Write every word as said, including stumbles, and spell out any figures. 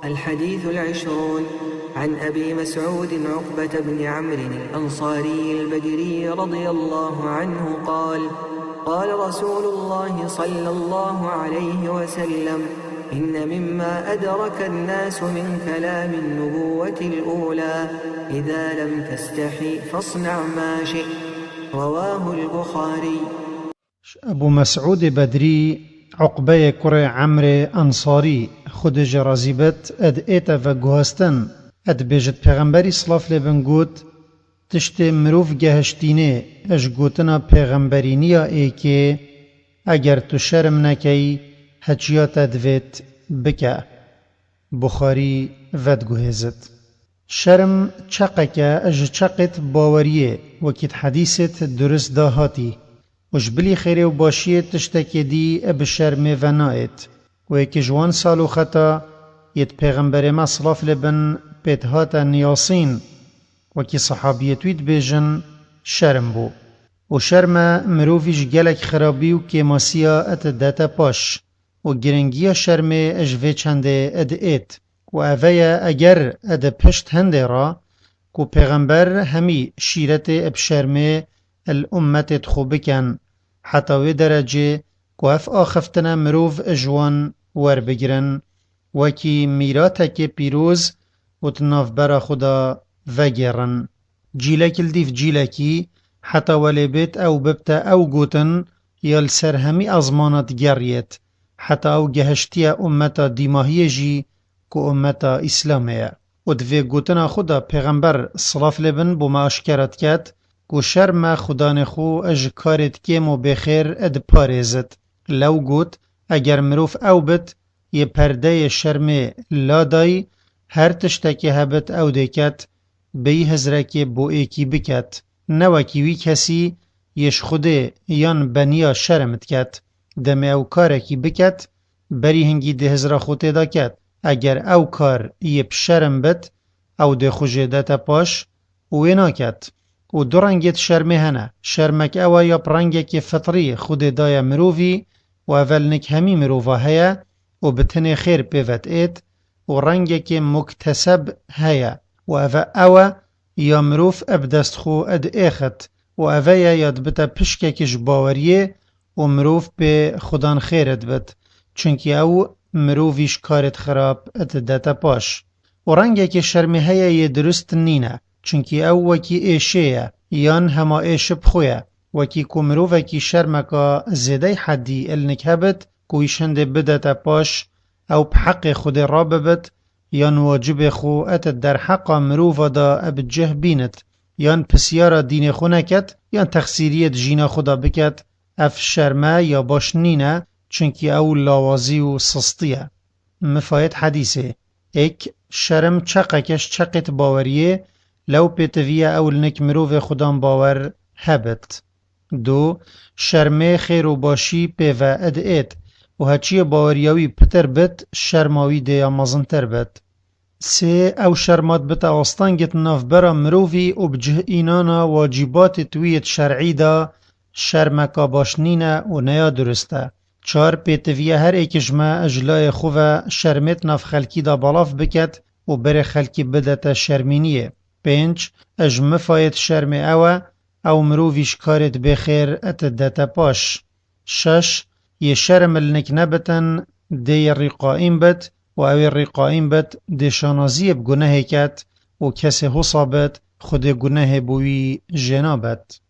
الحديث العشرون. عن أبي مسعود عقبة بن عمرو الأنصاري البدري رضي الله عنه قال: قال رسول الله صلى الله عليه وسلم: إن مما أدرك الناس من كلام النبوة الأولى: إذا لم تستحي فاصنع ما شئت. رواه البخاري. Ji Ebû Mesûdê Bedrî, Uqbeyê kurê Emrê Ensarî, Xwedê jê razî bit, ed ête veguhastin, ed bêjit Pêxemberî silav lê bin got: Tiştê mirov gehiştînê ji gotina pêxemberîniya êkê, eger tu şerm nekey, heçiya te divêt bike. Buxarî vediguhêzit. Şerm çeqeke ji çeqêt baweriyê, wekî di hedîsêt durist de hatî, û ji bilî xêrê û başiyê tiştekê dî bi şermê venayêt. Û yekî ji wan sal û xeta yêt Pêxemberê me silav lê bin pêt hate niyasîn, wekî sehabiyêt wî dibêjin, şerm bû. Û şerme mirovî ji gelek xirabî û kêmasiya et dete paş. Û giringiya şermê ji vê çendê ed êt. Û eve ye eger ed pişt hindê re ku Pêxember hemî şîretê bi şermê li ummetê xwe bikin, heta wê derecê ku ev axiftina mirov ji wan werbigirin, wekî mîratekê pîroz û di navbera xwe de vegêrin. Cîlek li dîv cîlekî, heta welê bêt ew bibte ew gotin ya li ser hemî ezmana digeriyêt, heta ew gehiştiye ummeta dîmahiyê jî ku ummeta Îslamê ye. Û di vê gotina xwe de Pêxember, silav lê bin, bo me aşkera diket ku şerme xudanê xwe ji karêt kêm û bêxêr diparêzit. Lew got, eger mirov ew bit, yê perdeyê şermê ladayî, her tiştekê hebit ew dê ket, bêyî hizrekê bo êkî biket, ne wekî wî kesî yê ji Xwedê yan beniya şerm diket. Demê ew karekî biket, berî hingî dê hizra xwe tê de ket. Eger ew kar yê bi şerm bit, ew dê xwe jê dete paş û wê naket. Û du rengê di şermê hene. Şermek ew e ya bi rengekê fitrî Xwedê daye mirovî û eve li nik hemî mirova heye û bi tinê xêr pê ve diêt, û rengekê mukteseb heye û eve ew e ya mirov bi dest xwe diêxit û eve ye ya dibite pişkekî ji baweriyê û mirov pê xudan xêr dibit, çunkî ew mirovî ji karêt xirab didete paş. Û rengekê şermê heye yê dirust nîne, çunkî ew wekî êşê ye, yan hema êş bi xwe ye. Wekî ku mirovekî şermeka zêdey hedî li nik hebit, ku wî ji hindê bidete paş, ew bi heqê Xwedê re bibit, yan wacibê xwe et derheqa mirova de bi cih bînit, yan pisyara dînê xwe neket, yan texsîriyê di jîna xwe de biket, ev şerme ya baş nîne, çunkî ew lawazî û sistî ye. Mifayet hedîsê. Êk, şerm çeqeke ji çeqêt baweriyê, lew pêtiviye ew li nik mirovê xudan bawer hebit. Du, şermê xêr û başî pê ve diêt û heçiyê baweriya wî pitir bit, şerma wî dê ya mezintir bit. Sê, ew şerma dibite astengê di navbera mirovî û bi cih înana wacîbatê di wî yêt şer'î de şermeka baş nîne û ne ya durist e. Çar, pêtiviye her êkî ji me ji layê xwe ve şermê di nav xelkî de belav biket û berê xelkî bidete şermîniyê. Pênc, ji mifayêt şermê ew e, ew mirovî ji karêt bêxêr didete paş. Şeş, yê şerm li nik nebitin, dê yê rîqaîm bit û ew ê rîqaîm bit, dê şanaziyê bi gunehê ket û kesê hosa bit, Xwedê gunehê bo wî jê nabet.